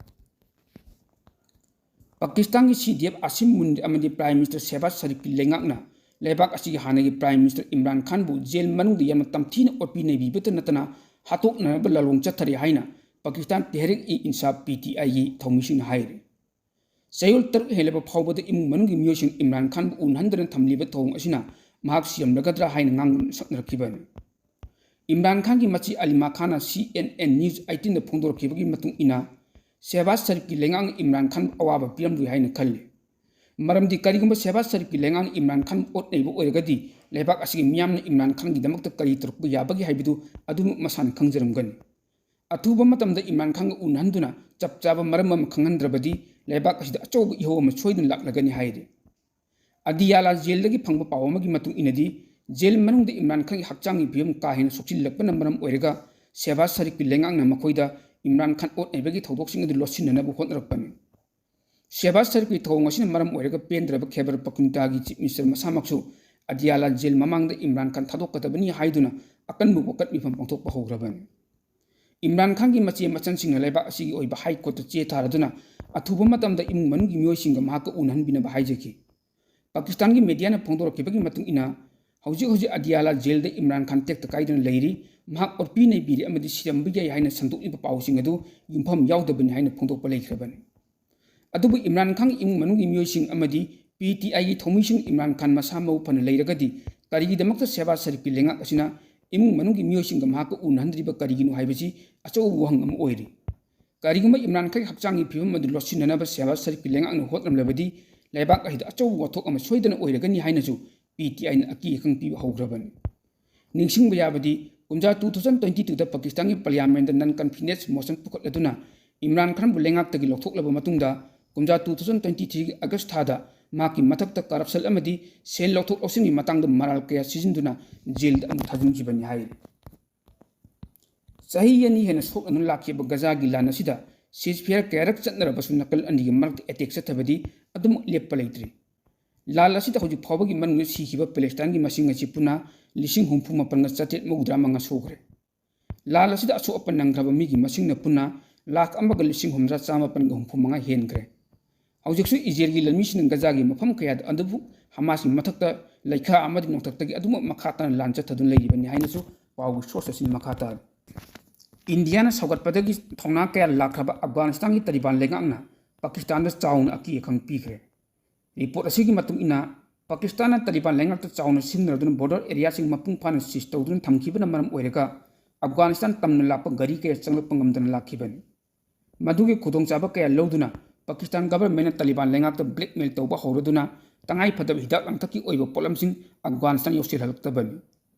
ꯄꯥꯀꯤꯁꯇꯥꯟꯒꯤ ꯁꯤ ꯗꯤ ꯑꯦꯐ ꯑꯥꯁꯤꯝ ꯃꯨꯅꯤꯔ ꯑꯃꯗꯤ ꯄ꯭ꯔꯥꯏꯝ ꯃꯤꯅꯤꯁꯇꯔ ꯁꯦꯍꯕꯥꯖ ꯁꯔꯤꯐꯀꯤ ꯂꯩꯉꯥꯛꯅ ꯂꯩꯕꯥꯛ ꯑꯁꯤꯒꯤ ꯍꯥꯟꯅꯒꯤ ꯄ꯭ꯔꯥꯏꯝ ꯃꯤꯅꯤꯁꯇꯔ ꯏꯝꯔꯥꯟ ꯈꯥꯟꯕꯨ ꯖꯦꯜ ꯃꯅꯨꯡꯗ ꯌꯥꯝꯅ ꯇꯝꯊꯤꯅ ꯑꯣꯠꯄꯤ ꯅꯩꯕꯤꯕꯇ ꯅꯠꯇꯅ ꯍꯥꯠꯇꯣꯛꯅꯅꯕ ꯂꯥꯂꯣꯡ ꯆꯠꯊꯔꯤ ꯍꯥꯏꯅ ꯄꯥꯀꯤꯁꯇꯥꯟ ꯇꯦꯍꯔꯤꯛ ꯏ ꯏꯟꯁꯥꯐ, ꯄꯤ ꯇꯤ ꯑꯥꯏꯒꯤ ꯊꯧꯃꯤꯁꯤꯡꯅ ꯍꯥꯏꯔꯤ꯫ ꯆꯌꯣꯜ ꯇꯔꯨꯛ ꯍꯦꯜꯂꯕ ꯐꯥꯎꯕꯗ ꯏꯃꯨꯡ ꯃꯅꯨꯡꯒꯤ ꯃꯤꯑꯣꯏꯁꯤꯡ ꯏꯝꯔꯥꯟ ꯈꯥꯟꯕꯨ ꯎꯅꯍꯟꯗꯅ ꯊꯝꯂꯤꯕ ꯊꯧꯑꯣꯡ ꯑꯁꯤꯅ ꯃꯍꯥꯛ ꯁꯤꯔꯝꯂꯒꯗ꯭ꯔꯥ ꯍꯥꯏꯅ ꯉꯥꯡꯗꯨꯅ ꯁꯛꯅꯔꯛꯈꯤꯕꯅꯤ꯫ ꯏꯝꯔꯥꯟ ꯈꯥꯟꯒꯤ ꯃꯆꯦ ꯑꯂꯤꯃꯥ ꯈꯥꯟꯅ ꯁꯤ ꯑꯦꯟ ꯑꯦꯟ ꯅ꯭ꯌꯨꯁ ꯑꯩꯠꯇꯤꯟꯗ ꯐꯣꯡꯗꯣꯔꯛꯈꯤꯕꯒꯤ ꯃꯇꯨꯡ ꯏꯟꯅ, ꯁꯦꯍꯕꯥꯖ ꯁꯔꯤꯐꯀꯤ ꯂꯩꯉꯥꯛꯅ ꯏꯝꯔꯥꯟ ꯈꯥꯟꯕꯨ ꯑꯋꯥꯕ ꯄꯤꯔꯝꯂꯣꯏ ꯍꯥꯏꯅ ꯈꯜꯂꯤ꯫ ꯃꯔꯝꯗꯤ ꯀꯔꯤꯒꯨꯝꯕ ꯁꯦꯍꯕꯥꯖ ꯁꯔꯤꯐꯀꯤ ꯂꯩꯉꯥꯛꯅ ꯏꯝꯔꯥꯟ ꯈꯥꯟꯕꯨ ꯑꯣꯠ ꯅꯩꯕ ꯑꯣꯏꯔꯒꯗꯤ ꯂꯩꯕꯥꯛ ꯑꯁꯤꯒꯤ ꯃꯤꯌꯥꯝꯅ ꯏꯝꯔꯥꯟ ꯈꯥꯟꯒꯤꯗꯃꯛꯇ ꯀꯔꯤ ꯇꯧꯔꯛꯄ ꯌꯥꯕꯒꯦ ꯍꯥꯏꯕꯗꯨ ꯑꯗꯨꯃꯛ ꯃꯁꯥꯅ ꯈꯪꯖꯔꯝꯒꯅꯤ꯫ ꯑꯊꯨꯕ ꯃꯇꯝꯗ ꯏꯝꯔꯥꯟ ꯈꯥꯟꯒ ꯎꯅꯍꯟꯗꯨꯅ ꯆꯞ ꯆꯥꯕ ꯃꯔꯝ ꯑꯃ ꯈꯪꯍꯟꯗ꯭ꯔꯕꯗꯤ ꯂꯩꯕꯥꯛ ꯑꯁꯤꯗ ꯑꯆꯧꯕ ꯏꯍꯧ ꯑꯃ ꯁꯣꯏꯗꯅ ꯂꯥꯛꯂꯒꯅꯤ ꯍꯥꯏꯔꯤ꯫ ꯑꯗꯤꯌꯥꯂꯥ ꯖꯦꯜꯗꯒꯤ ꯐꯪꯕ ꯄꯥꯎ ꯑꯃꯒꯤ ꯃꯇꯨꯡ ꯏꯟꯅꯗꯤ, ꯖꯦꯜ ꯃꯅꯨꯡꯗ ꯏꯝꯔꯥꯟ ꯈꯥꯟꯒꯤ ꯍꯛꯆꯥꯡꯒꯤ ꯐꯤꯕꯝ ꯀꯥ ꯍꯦꯟꯅ ꯁꯣꯛꯆꯤꯜꯂꯛꯄꯅ ꯃꯔꯝ ꯑꯣꯏꯔꯒ ꯁꯦꯍꯕꯥꯖ ꯁꯔꯤꯐꯀꯤ ꯂꯩꯉꯥꯛꯅ ꯃꯈꯣꯏꯗ ꯏꯝꯔꯥꯟ ꯈꯥꯟ ꯑꯣꯠ ꯅꯩꯕꯒꯤ ꯊꯧꯗꯣꯛꯁꯤꯡ ꯑꯗꯨ ꯂꯣꯠꯁꯤꯟꯅꯅꯕ ꯍꯣꯠꯅꯔꯛꯄꯅꯤ꯫ ꯁꯦꯍꯕꯥꯖ ꯁꯔꯤꯐꯀꯤ ꯊꯧꯑꯣꯡ ꯑꯁꯤꯅ ꯃꯔꯝ ꯑꯣꯏꯔꯒ ꯄꯦꯟꯗ꯭ꯔꯕ ꯈꯦꯕꯔ ꯄꯈꯇꯨꯟꯈ꯭ꯋꯥꯒꯤ ꯆꯤꯐ ꯃꯤꯅꯤꯁꯇꯔ ꯃꯁꯥꯃꯛꯁꯨ ꯑꯗꯤꯌꯥꯂꯥ ꯖꯦꯜ ꯃꯃꯥꯡꯗ ꯏꯝꯔꯥꯟ ꯈꯥꯟ ꯊꯥꯗꯣꯛꯀꯗꯕꯅꯤ ꯍꯥꯏꯗꯨꯅ ꯑꯀꯟꯕ ꯋꯥꯀꯠ ꯃꯤꯐꯝ ꯄꯥꯡꯊꯣꯛꯄ ꯍꯧꯈ꯭ꯔꯕꯅꯤ꯫ ꯏꯝꯔꯥꯟ ꯈꯥꯟꯒꯤ ꯃꯆꯦ ꯃꯆꯟꯁꯤꯡꯅ ꯂꯩꯕꯥꯛ ꯑꯁꯤꯒꯤ ꯑꯣꯏꯕ ꯍꯥꯏ ꯀꯣꯔꯠꯇ ꯆꯦ ꯊꯥꯔꯗꯨꯅ ꯑꯊꯨꯕ ꯃꯇꯝꯗ ꯏꯃꯨꯡ ꯃꯅꯨꯡꯒꯤ ꯃꯤꯑꯣꯏꯁꯤꯡꯒ ꯃꯍꯥꯛꯀ ꯎꯅꯍꯟꯕꯤꯅꯕ ꯍꯥꯏꯖꯈꯤ꯫ ꯄꯥꯀꯤꯁꯇꯥꯟꯒꯤ ꯃꯦꯗꯤꯌꯥꯅ ꯐꯣꯡꯗꯣꯔꯛꯈꯤꯕꯒꯤ ꯃꯇꯨꯡ ꯏꯟꯅ, ꯍꯧꯖꯤꯛ ꯍꯧꯖꯤꯛ ꯑꯗꯤꯌꯥꯂꯥ ꯖꯦꯜꯗ ꯏꯝꯔꯥꯟ ꯈꯥꯟ ꯇꯦꯛꯇ ꯀꯥꯏꯗꯅ ꯂꯩꯔꯤ꯫ ꯃꯍꯥꯛ ꯑꯣꯠꯄꯤ ꯅꯩꯕꯤꯔꯦ ꯑꯃꯗꯤ ꯁꯤꯔꯝꯕ ꯌꯥꯏ ꯍꯥꯏꯅ ꯁꯟꯗꯣꯛꯂꯤꯕ ꯄꯥꯎꯁꯤꯡ ꯑꯗꯨ ꯌꯨꯝꯐꯝ ꯌꯥꯎꯗꯕꯅꯤ ꯍꯥꯏꯅ ꯐꯣꯡꯗꯣꯛꯄ ꯂꯩꯈ꯭ꯔꯕꯅꯤ꯫ ꯑꯗꯨꯕꯨ ꯏꯝꯔꯥꯟ ꯈꯥꯟꯒꯤ ꯏꯃꯨꯡ ꯃꯅꯨꯡꯒꯤ ꯃꯤꯑꯣꯏꯁꯤꯡ ꯑꯃꯗꯤ ꯄꯤ ꯇꯤ ꯑꯥꯏꯒꯤ ꯊꯧꯃꯤꯁꯤꯡ ꯏꯝꯔꯥꯟ ꯈꯥꯟ ꯃꯁꯥ ꯃꯎ ꯐꯅ ꯂꯩꯔꯒꯗꯤ ꯀꯔꯤꯒꯤꯗꯃꯛꯇ ꯁꯦꯍꯕꯥꯖ ꯁꯔꯤꯐꯀꯤ ꯂꯩꯉꯥꯛ ꯑꯁꯤꯅ ꯏꯃꯨꯡ ꯃꯅꯨꯡꯒꯤ ꯃꯤꯑꯣꯏꯁꯤꯡꯒ ꯃꯍꯥꯛꯀ ꯎꯅꯍꯟꯗ꯭ꯔꯤꯕ ꯀꯔꯤꯒꯤꯅꯣ ꯍꯥꯏꯕꯁꯤ ꯑꯆꯧꯕ ꯋꯥꯍꯪ ꯑꯃ ꯑꯣꯏꯔꯤ꯫ ꯀꯔꯤꯒꯨꯝꯕ ꯏꯝꯔꯥꯟ ꯈꯥꯟꯒꯤ ꯍꯛꯆꯥꯡꯒꯤ ꯐꯤꯕꯝ ꯑꯗꯨ ꯂꯣꯠꯁꯤꯟꯅꯅꯕ ꯁꯦꯍꯕꯥꯖ ꯁꯔꯤꯐꯀꯤ ꯂꯩꯉꯥꯛꯅ ꯍꯣꯠꯅꯔꯝꯂꯕꯗꯤ ꯂꯩꯕꯥꯛ ꯑꯁꯤꯗ ꯑꯆꯧꯕ ꯋꯥꯊꯣꯛ ꯑꯃ ꯁꯣꯏꯗꯅ ꯑꯣꯏꯔꯒꯅꯤ ꯍꯥꯏꯅꯁꯨ ꯄꯤ ꯇꯤ ꯑꯥꯏꯅ ꯑꯀꯤ ꯑꯈꯪ ꯄꯤꯕ ꯍꯧꯈ꯭ꯔꯕꯅꯤ꯫ ꯅꯤꯡꯁꯤꯡꯕ ꯌꯥꯕꯗꯤ, ꯀꯨꯝꯖꯥ two thousand twenty twoꯗ ꯄꯥꯀꯤꯁꯇꯥꯟꯒꯤ ꯄꯥꯔꯂꯤꯌꯥꯃꯦꯟꯗ non confidence motion ꯄꯨꯈꯠꯂꯗꯨꯅ Imran ꯈꯥꯟꯕꯨ ꯂꯩꯉꯥꯛꯇꯒꯤ ꯂꯧꯊꯣꯛꯂꯕ ꯃꯇꯨꯡꯗ, ꯀꯨꯝꯖꯥ two thousand twenty threeꯒꯤ ꯑꯥꯒꯁ ꯊꯥꯗ ꯃꯍꯥꯛꯀꯤ ꯃꯊꯛꯇ ꯀꯔꯞꯁꯟ ꯑꯃꯗꯤ ꯁꯦꯜ ꯂꯧꯊꯣꯛ ꯂꯧꯁꯤꯟꯒꯤ ꯃꯇꯥꯡꯗ ꯃꯔꯥꯜ ꯀꯌꯥ ꯁꯤꯖꯤꯟꯗꯨꯅ ꯖꯦꯜꯗ ꯑꯃꯨꯛ ꯊꯥꯖꯤꯟꯈꯤꯕꯅꯤ ꯍꯥꯏꯔꯤ꯫ ꯆꯍꯤ ꯑꯅꯤ ꯍꯦꯟꯅ ꯁꯣꯛꯅꯗꯨꯅ ꯂꯥꯛꯈꯤꯕ ꯒꯖꯥꯒꯤ ꯂꯥꯟ ꯑꯁꯤꯗ ceasefire ꯀꯌꯥꯔꯛ ꯆꯠꯅꯔꯕꯁꯨ ꯅꯥꯀꯜ ꯑꯅꯤꯒꯤ ꯃꯔꯛꯇ ꯑꯦꯇꯦꯛ ꯆꯠꯊꯕꯗꯤ ꯑꯗꯨꯃꯛ ꯂꯦꯞꯄ ꯂꯩꯇ꯭ꯔꯤ꯫ ꯂꯥꯟ ꯑꯁꯤꯗ ꯍꯧꯖꯤꯛ ꯐꯥꯎꯕꯒꯤ ꯃꯅꯨꯡꯗ ꯁꯤꯈꯤꯕ ꯄꯦꯂꯦꯁꯇꯥꯏꯟꯒꯤ ꯃꯁꯤꯡ ꯑꯁꯤ ꯄꯨꯟꯅ ꯂꯤꯁꯤꯡ ꯍꯨꯝꯐꯨ ꯃꯥꯄꯟꯒ ꯆꯥꯇ꯭ꯔꯦꯠ ꯃꯧꯗ꯭ꯔꯥ ꯃꯉꯥ ꯁꯨꯈ꯭ꯔꯦ꯫ ꯂꯥꯟ ꯑꯁꯤꯗ ꯑꯁꯣꯛ ꯑꯄꯟ ꯅꯪꯈ꯭ꯔꯕ ꯃꯤꯒꯤ ꯃꯁꯤꯡꯅ ꯄꯨꯟꯅ ꯂꯥꯈ ꯑꯃꯒ ꯂꯤꯁꯤꯡ ꯍꯨꯝꯐꯨꯇꯔꯥ ꯆꯥꯃꯥꯄꯟꯒ ꯍꯨꯝꯐꯨ ꯃꯉꯥ ꯍꯦꯟꯈ꯭ꯔꯦ꯫ ꯍꯧꯖꯤꯛꯁꯨ ꯏꯖꯔꯦꯜꯒꯤ ꯂꯥꯟꯃꯤꯁꯤꯡꯅ ꯒꯖꯥꯒꯤ ꯃꯐꯝ ꯀꯌꯥꯗ ꯑꯗꯨꯕꯨ ꯍꯃꯥꯁꯀꯤ ꯃꯊꯛꯇ ꯂꯩꯈꯥ ꯑꯃꯗꯤ ꯅꯣꯡꯊꯛꯇꯒꯤ ꯑꯗꯨꯃꯛ ꯃꯈꯥ ꯇꯥꯅ ꯂꯥꯟ ꯆꯠꯊꯗꯨꯅ ꯂꯩꯔꯤꯕꯅꯤ ꯍꯥꯏꯅꯁꯨ ꯄꯥꯎꯒꯤ source ꯑꯁꯤꯅ ꯃꯈꯥ ꯇꯥꯔꯤ꯫ ꯏꯟꯗꯤꯌꯥꯅ ꯁꯧꯒꯠꯄꯗꯒꯤ ꯊꯧꯅꯥ ꯀꯌꯥ ꯂꯥꯛꯈ꯭ꯔꯕ ꯑꯐꯒꯥꯅꯤꯁꯇꯥꯟꯒꯤ ꯇꯥꯂꯤꯕꯥꯟ ꯂꯩꯉꯥꯛꯅ ꯄꯥꯀꯤꯁꯇꯥꯟꯗ ꯆꯥꯎꯅ ꯑꯀꯤ ꯑꯈꯪ ꯄꯤꯈ꯭ꯔꯦ꯫ ꯔꯤꯄꯣꯔꯠ ꯑꯁꯤꯒꯤ ꯃꯇꯨꯡ ꯏꯟꯅ, ꯄꯥꯀꯤꯁꯇꯥꯟꯅ ꯇꯥꯂꯤꯕꯥꯟ ꯂꯩꯉꯥꯛꯇ ꯆꯥꯎꯅ ꯁꯤꯖꯤꯟꯅꯔꯗꯨꯅ border areaꯁꯤꯡ ꯃꯄꯨꯡ ꯐꯥꯅ seize ꯇꯧꯗꯨꯅ ꯊꯝꯈꯤꯕꯅ ꯃꯔꯝ ꯑꯣꯏꯔꯒ ꯑꯐꯒꯥꯅꯤꯁꯇꯥꯟ ꯇꯝꯅ ꯂꯥꯛꯄ ꯒꯥꯔꯤ ꯀꯌꯥ ꯆꯪꯂꯛꯄ ꯉꯝꯗꯅ ꯂꯥꯛꯈꯤꯕꯅꯤ꯫ ꯃꯗꯨꯒꯤ ꯈꯨꯗꯣꯡꯆꯥꯕ ꯀꯌꯥ ꯂꯧꯗꯨꯅ ꯄꯥꯀꯤꯁꯇꯥꯟ governmentꯅ ꯇꯥꯂꯤꯕꯥꯟ ꯂꯩꯉꯥꯛꯇ blackmail ꯇꯧꯕ ꯍꯧꯔꯗꯨꯅ ꯇꯉꯥꯏ ꯐꯗꯕ ꯍꯤꯗꯥꯛ ꯂꯥꯡꯊꯛꯀꯤ ꯑꯣꯏꯕ ꯄꯣꯠꯂꯝꯁꯤꯡ ꯑꯐꯒꯥꯅꯤꯁꯇꯥꯟ ꯌꯧꯁꯤꯜꯍꯜꯂꯛꯇꯕꯅꯤ꯫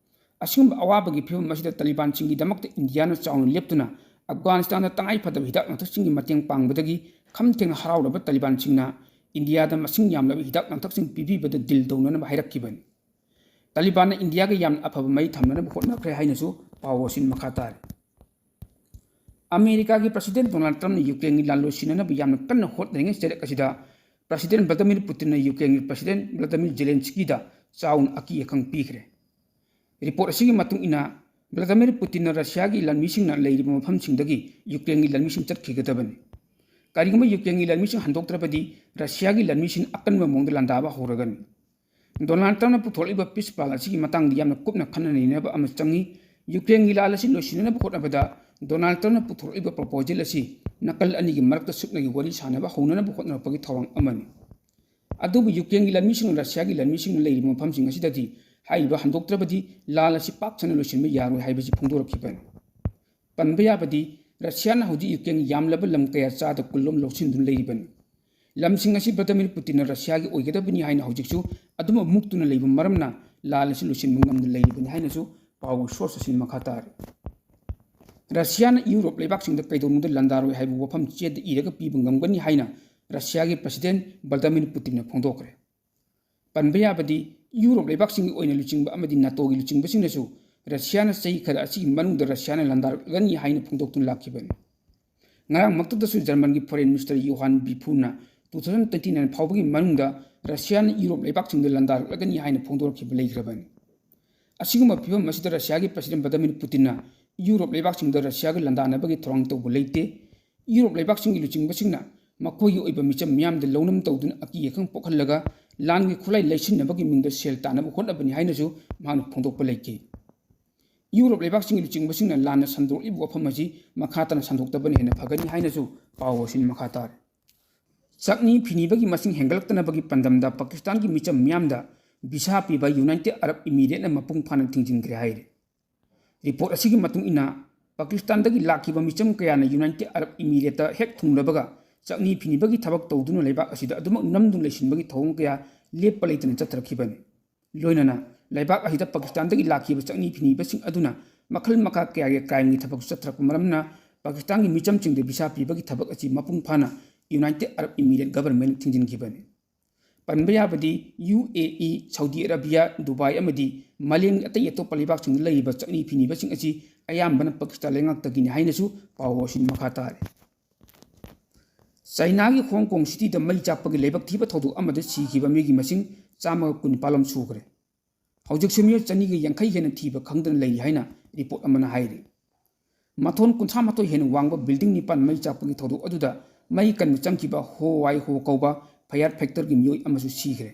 ꯑꯁꯤꯒꯨꯝꯕ ꯑꯋꯥꯕꯒꯤ ꯐꯤꯕꯝ ꯑꯁꯤꯗ ꯇꯥꯂꯤꯕꯥꯟꯁꯤꯡꯒꯤꯗꯃꯛꯇ ꯏꯟꯗꯤꯌꯥꯅ ꯆꯥꯎꯅ ꯂꯦꯞꯇꯨꯅ ꯑꯐꯒꯥꯅꯤꯁꯇꯥꯟꯗ ꯇꯉꯥꯏ ꯐꯗꯕ ꯍꯤꯗꯥꯛ ꯂꯥꯡꯊꯛꯁꯤꯡꯒꯤ ꯃꯇꯦꯡ ꯄꯥꯡꯕꯗꯒꯤ ꯈꯝ ꯊꯦꯡꯅ ꯍꯔꯥꯎꯔꯕ ꯇꯥꯂꯤꯕꯥꯟꯁꯤꯡꯅ ꯏꯟꯗꯤꯌꯥꯗ ꯃꯁꯤꯡ ꯌꯥꯝꯂꯕ ꯍꯤꯗꯥꯛ ꯂꯥꯡꯊꯛꯁꯤꯡ ꯄꯤꯕꯤꯕꯗ deal ꯇꯧꯅꯅꯕ ꯍꯥꯏꯔꯛꯈꯤꯕꯅꯤ꯫ ꯇꯥꯂꯤꯕꯥꯟꯅ ꯏꯟꯗꯤꯌꯥꯒ ꯌꯥꯝꯅ ꯑꯐꯕ ꯃꯔꯤ ꯊꯝꯅꯅꯕ ꯍꯣꯠꯅꯈ꯭ꯔꯦ ꯍꯥꯏꯅꯁꯨ ꯄꯥꯎ ꯑꯁꯤꯅ ꯃꯈꯥ ꯇꯥꯔꯤ꯫ ꯑꯃꯦꯔꯤꯀꯥꯒꯤ President Donald Trumpꯅ ꯌꯨꯀ꯭ꯔꯦꯟꯒꯤ ꯂꯥꯟ ꯂꯣꯏꯁꯤꯟꯅꯅꯕ ꯌꯥꯝꯅ ꯀꯟꯅ ꯍꯣꯠꯅꯔꯤꯉꯩ ꯆꯩꯔꯛ ꯑꯁꯤꯗ President Vladimir Putinꯅ ꯌꯨꯀ꯭ꯔꯦꯟꯒꯤ President Volodymyr Zelenskyꯗ ꯆꯥꯎꯅ ꯑꯀꯤ ꯑꯈꯪ ꯄꯤꯈ꯭ꯔꯦ꯫ ꯔꯤꯄꯣꯔꯠ ꯑꯁꯤꯒꯤ ꯃꯇꯨꯡ ꯏꯟꯅ, Vladimir Putinꯅ ꯔꯁꯤꯌꯥꯒꯤ ꯂꯥꯟꯃꯤꯁꯤꯡꯅ ꯂꯩꯔꯤꯕ ꯃꯐꯝꯁꯤꯡꯗꯒꯤ ꯌꯨꯀ꯭ꯔꯦꯟꯒꯤ ꯂꯥꯟꯃꯤꯁꯤꯡ ꯆꯠꯈꯤꯒꯗꯕꯅꯤ꯫ ꯀꯔꯤꯒꯨꯝꯕ ꯌꯨꯀ꯭ꯔꯦꯟꯒꯤ ꯂꯥꯟꯃꯤꯁꯤꯡ ꯍꯟꯗꯣꯛꯇ꯭ꯔꯕꯗꯤ ꯔꯁꯤꯌꯥꯒꯤ ꯂꯥꯟꯃꯤꯁꯤꯡ ꯑꯀꯟꯕ ꯃꯑꯣꯡꯗ ꯂꯥꯟꯗꯥꯕ ꯍꯧꯔꯒꯅꯤ꯫ ꯗꯣꯅꯥꯜꯗ ꯇ꯭ꯔꯝꯞꯅ ꯄꯨꯊꯣꯔꯛꯂꯤꯕ ꯄꯤꯁ ꯄꯥꯜ ꯑꯁꯤꯒꯤ ꯃꯇꯥꯡꯗ ꯌꯥꯝꯅ ꯀꯨꯞꯅ ꯈꯟꯅ ꯅꯩꯅꯕ ꯑꯃ ꯆꯪꯏ꯫ ꯌꯨꯀ꯭ꯔꯦꯟꯒꯤ ꯂꯥꯜ ꯑꯁꯤ ꯂꯣꯏꯁꯤꯟꯅꯅꯕ ꯍꯣꯠꯅꯕꯗ ꯗꯣꯅꯥꯜꯗ ꯇ꯭ꯔꯝꯞꯅ ꯄꯨꯊꯣꯔꯛꯂꯤꯕ ꯄ꯭ꯔꯣꯄꯣꯖꯦꯜ ꯑꯁꯤ ꯅꯥꯀꯜ ꯑꯅꯤꯒꯤ ꯃꯔꯛꯇ ꯁꯨꯞꯅꯒꯤ ꯋꯥꯔꯤ ꯁꯥꯅꯕ ꯍꯧꯅꯅꯕ ꯍꯣꯠꯅꯔꯛꯄꯒꯤ ꯊꯧꯔꯥꯡ ꯑꯃꯅꯤ꯫ ꯑꯗꯨꯕꯨ ꯌꯨꯀ꯭ꯔꯦꯟꯒꯤ ꯂꯥꯟꯃꯤꯁꯤꯡꯅ ꯔꯁꯤꯌꯥꯒꯤ ꯂꯥꯟꯃꯤꯁꯤꯡꯅ ꯂꯩꯔꯤꯕ ꯃꯐꯝꯁꯤꯡ ꯑꯁꯤꯗꯗꯤ ꯍꯥꯏꯔꯤꯕ ꯍꯟꯗꯣꯛꯇ꯭ꯔꯕꯗꯤ ꯂꯥꯜ ꯑꯁꯤ ꯄꯥꯛ ꯁꯟꯅ ꯂꯣꯏꯁꯤꯟꯕ ꯌꯥꯔꯣꯏ ꯍꯥꯏꯕꯁꯤ ꯐꯣꯡꯗꯣꯔꯛꯈꯤꯕꯅꯤ꯫ ꯄꯟꯕ ꯌꯥꯕꯗꯤ ꯔꯁꯤꯌꯥꯅ ꯍꯧꯖꯤꯛ ꯌꯨꯀ꯭ꯔꯦꯟꯒꯤ ꯌꯥꯝꯂꯕ ꯂꯝ ꯀꯌꯥ ꯆꯥꯗ ꯀꯨꯟ ꯂꯣꯝ ꯂꯧꯁꯤꯟꯗꯨꯅ ꯂꯩꯔꯤꯕꯅꯤ꯫ ꯂꯝꯁꯤꯡ ꯑꯁꯤ ꯚ꯭ꯂꯥꯗꯤꯃꯤꯔ ꯄꯨꯇꯤꯟꯅ ꯔꯁꯤꯌꯥꯒꯤ ꯑꯣꯏꯒꯗꯕꯅꯤ ꯍꯥꯏꯅ ꯍꯧꯖꯤꯛꯁꯨ ꯑꯗꯨꯃꯛ ꯃꯨꯛꯇꯨꯅ ꯂꯩꯕ ꯃꯔꯝꯅ ꯂꯥꯜ ꯑꯁꯤ ꯂꯣꯏꯁꯤꯟꯕ ꯉꯝꯗꯅ ꯂꯩꯔꯤꯕꯅꯤ ꯍꯥꯏꯅꯁꯨ ꯄꯥꯎꯒꯤ ꯁꯣꯔꯁ ꯑꯁꯤꯅ ꯃꯈꯥ ꯇꯥꯔꯤ꯫ ꯔꯁꯤꯌꯥꯅ ꯌꯨꯔꯣꯞ ꯂꯩꯕꯥꯛꯁꯤꯡꯗ ꯀꯩꯗꯧꯅꯨꯡꯗ ꯂꯥꯟꯗꯥꯔꯣꯏ ꯍꯥꯏꯕ ꯋꯥꯐꯝ ꯆꯦꯗ ꯏꯔꯒ ꯄꯤꯕ ꯉꯝꯒꯅꯤ ꯍꯥꯏꯅ ꯔꯁꯤꯌꯥꯒꯤ ꯄ꯭ꯔꯁꯤꯗꯦꯟ ꯚ꯭ꯂꯥꯗꯤꯃꯤꯔ ꯄꯨꯇꯤꯟꯅ ꯐꯣꯡꯗꯣꯛꯈ꯭ꯔꯦ꯫ ꯄꯟꯕ ꯌꯥꯕꯗꯤ ꯌꯨꯔꯣꯞ ꯂꯩꯕꯥꯛꯁꯤꯡꯒꯤ ꯑꯣꯏꯅ ꯂꯨꯆꯤꯡꯕ ꯑꯃꯗꯤ ꯅꯥꯇꯣꯒꯤ ꯂꯨꯆꯤꯡꯕꯁꯤꯡꯅꯁꯨ ꯔꯁꯤꯌꯥꯅ ꯆꯍꯤ ꯈꯔ ꯑꯁꯤꯒꯤ ꯃꯅꯨꯡꯗ ꯔꯁꯤꯌꯥꯅ ꯂꯥꯟꯗꯥꯔꯛꯂꯒꯅꯤ ꯍꯥꯏꯅ ꯐꯣꯡꯗꯣꯛꯇꯨꯅ ꯂꯥꯛꯈꯤꯕꯅꯤ꯫ ꯉꯔꯥꯡꯃꯛꯇꯗꯁꯨ ꯖꯔꯃꯟꯒꯤ ꯐꯣꯔꯦꯟ ꯃꯤꯅꯤꯁꯇꯔ ꯌꯣꯍꯥꯟ ꯕꯤꯐꯨꯅ two thousand twenty nine ꯐꯥꯎꯕꯒꯤ ꯃꯅꯨꯡꯗ ꯔꯁꯤꯌꯥꯅ ꯌꯨꯔꯣꯞ ꯂꯩꯕꯥꯛꯁꯤꯡꯗ ꯂꯥꯟꯗꯥꯔꯛꯂꯒꯅꯤ ꯍꯥꯏꯅ ꯐꯣꯡꯗꯣꯔꯛꯈꯤꯕ ꯂꯩꯈ꯭ꯔꯕꯅꯤ꯫ ꯑꯁꯤꯒꯨꯝꯕ ꯐꯤꯕꯝ ꯑꯁꯤꯗ ꯔꯁꯤꯌꯥꯒꯤ ꯄ꯭ꯔꯁꯤꯗꯦꯟ ꯚ꯭ꯂꯥꯗꯤꯃꯤꯔ ꯄꯨꯇꯤꯟꯅ ꯌꯨꯔꯣꯞ ꯂꯩꯕꯥꯛꯁꯤꯡꯗ ꯔꯁꯤꯌꯥꯒ ꯂꯥꯟꯗꯥꯅꯕꯒꯤ ꯊꯧꯔꯥꯡ ꯇꯧꯕ ꯂꯩꯇꯦ꯫ ꯌꯨꯔꯣꯞ ꯂꯩꯕꯥꯛꯁꯤꯡꯒꯤ ꯂꯨꯆꯤꯡꯕꯁꯤꯡꯅ ꯃꯈꯣꯏꯒꯤ ꯑꯣꯏꯕ ꯃꯤꯆꯝ ꯃꯤꯌꯥꯝꯗ ꯂꯧꯅꯝ ꯇꯧꯗꯨꯅ ꯑꯀꯤ ꯑꯈꯪ ꯄꯣꯛꯍꯜꯂꯒ ꯂꯥꯟꯒꯤ ꯈꯨꯠꯂꯥꯏ ꯂꯩꯁꯤꯟꯅꯕꯒꯤ ꯃꯤꯡꯗ ꯁꯦꯜ ꯇꯥꯟꯅꯕ ꯍꯣꯠꯅꯕꯅꯤ ꯍꯥꯏꯅꯁꯨ ꯃꯍꯥꯛꯅ ꯐꯣꯡꯗꯣꯛꯄ ꯂꯩꯈꯤ꯫ ꯌꯨꯔꯣꯞ ꯂꯩꯕꯥꯛꯁꯤꯡꯒꯤ ꯂꯨꯆꯤꯡꯕꯁꯤꯡꯅ ꯂꯥꯟꯅ ꯁꯟꯗꯣꯛꯂꯤꯕ ꯋꯥꯐꯝ ꯑꯁꯤ ꯃꯈꯥ ꯇꯥꯅ ꯁꯟꯗꯣꯛꯇꯕꯅ ꯍꯦꯟꯅ ꯐꯒꯅꯤ ꯍꯥꯏꯅꯁꯨ ꯄꯥꯎ ꯑꯁꯤꯅ ꯃꯈꯥ ꯇꯥꯔꯤ꯫ ꯆꯥꯛꯅꯤ ꯐꯤꯅꯤꯕꯒꯤ ꯃꯁꯤꯡ ꯍꯦꯟꯒꯠꯂꯛꯇꯅꯕꯒꯤ ꯄꯥꯟꯗꯝꯗ ꯄꯥꯀꯤꯁꯇꯥꯟꯒꯤ ꯃꯤꯆꯝ ꯃꯤꯌꯥꯝꯗ ꯚꯤꯁꯥ ꯄꯤꯕ ꯌꯨꯅꯥꯏꯇꯦꯗ ꯑꯔꯕ ꯏꯃꯤꯔꯦꯠꯅ ꯃꯄꯨꯡ ꯐꯥꯅ ꯊꯤꯡꯖꯤꯟꯈ꯭ꯔꯦ ꯍꯥꯏꯔꯤ꯫ ꯔꯤꯄꯣꯔꯠ ꯑꯁꯤꯒꯤ ꯃꯇꯨꯡ ꯏꯟꯅ, ꯄꯥꯀꯤꯁꯇꯥꯟꯗꯒꯤ ꯂꯥꯛꯈꯤꯕ ꯃꯤꯆꯝ ꯀꯌꯥꯅ ꯌꯨꯅꯥꯏꯇꯦꯗ ꯑꯔꯕ ꯏꯃꯤꯔꯦꯠꯇ ꯍꯦꯛ ꯊꯨꯡꯂꯕꯒ ꯆꯥꯛꯅꯤ ꯐꯤꯅꯤꯕꯒꯤ ꯊꯕꯛ ꯇꯧꯗꯨꯅ ꯂꯩꯕꯥꯛ ꯑꯁꯤꯗ ꯑꯗꯨꯃꯛ ꯅꯝꯗꯨꯅ ꯂꯩꯁꯤꯟꯕꯒꯤ ꯊꯧꯑꯣꯡ ꯀꯌꯥ ꯂꯦꯞꯄ ꯂꯩꯇꯅ ꯆꯠꯊꯔꯛꯈꯤꯕꯅꯤ꯫ ꯂꯣꯏꯅꯅ ꯂꯩꯕꯥꯛ ꯑꯁꯤꯗ ꯄꯥꯀꯤꯁꯇꯥꯟꯗꯒꯤ ꯂꯥꯛꯈꯤꯕ ꯆꯥꯛꯅꯤ ꯐꯤꯅꯤꯕꯁꯤꯡ ꯑꯗꯨꯅ ꯃꯈꯜ ꯃꯈꯥ ꯀꯌꯥꯒꯤ ꯀ꯭ꯔꯥꯏꯝꯒꯤ ꯊꯕꯛꯁꯨ ꯆꯠꯊꯔꯛꯄ ꯃꯔꯝꯅ ꯄꯥꯀꯤꯁꯇꯥꯟꯒꯤ ꯃꯤꯆꯝꯁꯤꯡꯗ ꯚꯤꯁꯥ ꯄꯤꯕꯒꯤ ꯊꯕꯛ ꯑꯁꯤ ꯃꯄꯨꯡ ꯐꯥꯅ ꯌꯨꯅꯥꯏꯇꯦꯗ ꯑꯔꯕ ꯏꯃꯤꯔꯦꯠ ꯒꯚꯔꯟꯃꯦꯟꯠꯅ ꯊꯤꯡꯖꯤꯟꯈꯤꯕꯅꯤ꯫ ꯄꯟꯕ ꯌꯥꯕꯗꯤ ꯌꯨ ꯑꯦ ꯏ, ꯁꯥꯎꯗꯤ ꯑꯔꯥꯕꯤꯌꯥ, ꯗꯨꯕꯥꯏ ꯑꯃꯗꯤ ꯃꯥꯂꯦꯝꯒꯤ ꯑꯇꯩ ꯑꯇꯣꯞꯄ ꯂꯩꯕꯥꯛꯁꯤꯡꯗ ꯂꯩꯔꯤꯕ ꯆꯥꯛꯅꯤ ꯐꯤꯅꯤꯕꯁꯤꯡ ꯑꯁꯤ ꯑꯌꯥꯝꯕꯅ ꯄꯥꯀꯤꯁꯇꯥꯟ ꯂꯩꯉꯥꯛꯇꯒꯤꯅꯤ ꯍꯥꯏꯅꯁꯨ ꯄꯥꯎ ꯑꯁꯤꯅ ꯃꯈꯥ ꯇꯥꯔꯤ꯫ ꯆꯥꯏꯅꯥꯒꯤ ꯍꯣꯡ ꯀꯣꯡ ꯁꯤꯇꯤꯗ ꯃꯩ ꯆꯥꯛꯄꯒꯤ ꯂꯥꯏꯕꯛ ꯊꯤꯕ ꯊꯧꯗꯣꯛ ꯑꯃꯗ ꯁꯤꯈꯤꯕ ꯃꯤꯒꯤ ꯃꯁꯤꯡ ꯆꯥꯝꯃꯒ ꯀꯨꯟꯅꯤꯄꯥꯜ ꯂꯣꯝ ꯁꯨꯈ꯭ꯔꯦ꯫ ꯍꯧꯖꯤꯛꯁꯨ ꯃꯤꯑꯣꯏ ꯆꯅꯤꯒ ꯌꯥꯡꯈꯩ ꯍꯦꯟꯅ ꯊꯤꯕ ꯈꯪꯗꯅ ꯂꯩꯔꯤ ꯍꯥꯏꯅ ꯔꯤꯄꯣꯔꯠ ꯑꯃꯅ ꯍꯥꯏꯔꯤ꯫ ꯃꯊꯣꯟ ꯀꯨꯟꯊ꯭ꯔꯥ ꯃꯥꯊꯣꯏ ꯍꯦꯟꯅ ꯋꯥꯡꯕ ꯕꯤꯜꯗꯤꯡ ꯅꯤꯄꯥꯟ ꯃꯩ ꯆꯥꯛꯄꯒꯤ ꯊꯧꯗꯣꯛ ꯑꯗꯨꯗ ꯃꯩ ꯀꯟꯕ ꯆꯪꯈꯤꯕ ꯍꯣ ꯋꯥꯏ ꯍꯣ ꯀꯧꯕ ꯐꯥꯌꯔ ꯐꯥꯏꯇꯔꯒꯤ ꯃꯤꯑꯣꯏ ꯑꯃꯁꯨ ꯁꯤꯈ꯭ꯔꯦ꯫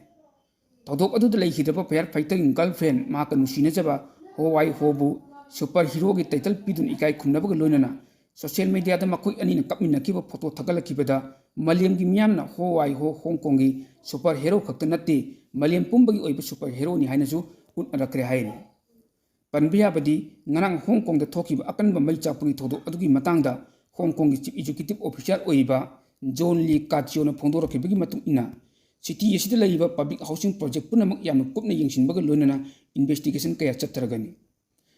ꯊꯧꯗꯣꯛ ꯑꯗꯨꯗ ꯂꯩꯈꯤꯗ꯭ꯔꯕ ꯐꯌꯥꯔ ꯐꯥꯏꯇꯔꯒꯤ ꯒꯔꯜ ꯐ꯭ꯔꯦꯟ ꯃꯍꯥꯛꯀ ꯅꯨꯡꯁꯤꯅꯖꯕ ꯍꯣ ꯋꯥꯏ ꯍꯣꯕꯨ ꯁꯨꯄꯔ ꯍꯤꯔꯣꯒꯤ ꯇꯥꯏꯇꯜ ꯄꯤꯗꯨꯅ ꯏꯀꯥꯏ ꯈꯨꯝꯅꯕꯒ ꯂꯣꯏꯅꯅ ꯁꯣꯁꯤꯌꯦꯜ ꯃꯦꯗꯤꯌꯥꯗ ꯃꯈꯣꯏ ꯑꯅꯤꯅ ꯀꯞꯃꯤꯟꯅꯈꯤꯕ ꯐꯣꯇꯣ ꯊꯥꯒꯠꯂꯛꯈꯤꯕꯗ ꯃꯥꯂꯦꯝꯒꯤ ꯃꯤꯌꯥꯝꯅ ꯍꯣ ꯋꯥꯏ ꯍꯣ ꯍꯣꯡ ꯀꯣꯡꯒꯤ ꯁꯨꯄꯔ ꯍꯦꯔꯣ ꯈꯛꯇ ꯅꯠꯇꯦ, ꯃꯥꯂꯦꯝ ꯄꯨꯝꯕꯒꯤ ꯑꯣꯏꯕ ꯁꯨꯄꯔ ꯍꯦꯔꯣꯅꯤ ꯍꯥꯏꯅꯁꯨ ꯎꯠꯅꯔꯛꯈ꯭ꯔꯦ ꯍꯥꯏꯔꯤ꯫ ꯄꯟꯕ ꯌꯥꯕꯗꯤ ꯉꯔꯥꯡ ꯍꯣꯡ ꯀꯣꯡꯗ ꯊꯣꯛꯈꯤꯕ ꯑꯀꯟꯕ ꯃꯩ ꯆꯥꯛꯄꯒꯤ ꯊꯧꯗꯣꯛ ꯑꯗꯨꯒꯤ ꯃꯇꯥꯡꯗ ꯍꯣꯡ ꯀꯣꯡꯒꯤ ꯆꯤꯐ ꯑꯦꯛꯖꯤꯀ꯭ꯌꯨꯇꯤꯚ ꯑꯣꯐꯤꯁꯥꯔ ꯑꯣꯏꯔꯤꯕ ꯖꯣꯟ ꯂꯤ ꯀꯥꯆꯤꯌꯣꯅ ꯐꯣꯡꯗꯣꯔꯛꯈꯤꯕꯒꯤ ꯃꯇꯨꯡ ꯏꯟꯅ, ꯁꯤꯇꯤ ꯑꯁꯤꯗ ꯂꯩꯔꯤꯕ ꯄꯕ꯭ꯂꯤꯛ ꯍꯥꯎꯁꯤꯡ ꯄ꯭ꯔꯣꯖꯦꯛ ꯄꯨꯝꯅꯃꯛ ꯌꯥꯝꯅ ꯀꯨꯞꯅ ꯌꯦꯡꯁꯤꯟꯕꯒ ꯂꯣꯏꯅꯅ ꯏꯟꯚꯦꯁꯇꯤꯒꯦꯁꯟ ꯀꯌꯥ ꯆꯠꯊꯔꯒꯅꯤ꯫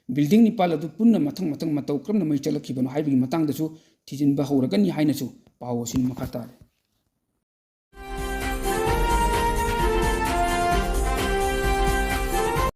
ꯕꯤꯜꯗꯤꯡ ꯅꯤꯄꯥꯜ ꯑꯗꯨ ꯄꯨꯟꯅ ꯃꯊꯪ ꯃꯊꯪ ꯃꯇꯧ ꯀꯔꯝꯅ ꯃꯩ ꯆꯠꯂꯛꯈꯤꯕꯅꯣ ꯍꯥꯏꯕꯒꯤ ꯃꯇꯥꯡꯗꯁꯨ ꯊꯤꯖꯤꯟꯕ ꯍꯧꯔꯒꯅꯤ ꯍꯥꯏꯅꯁꯨ ꯄꯥꯎ ꯑꯁꯤꯅ ꯃꯈꯥ ꯇꯥꯔꯤ꯫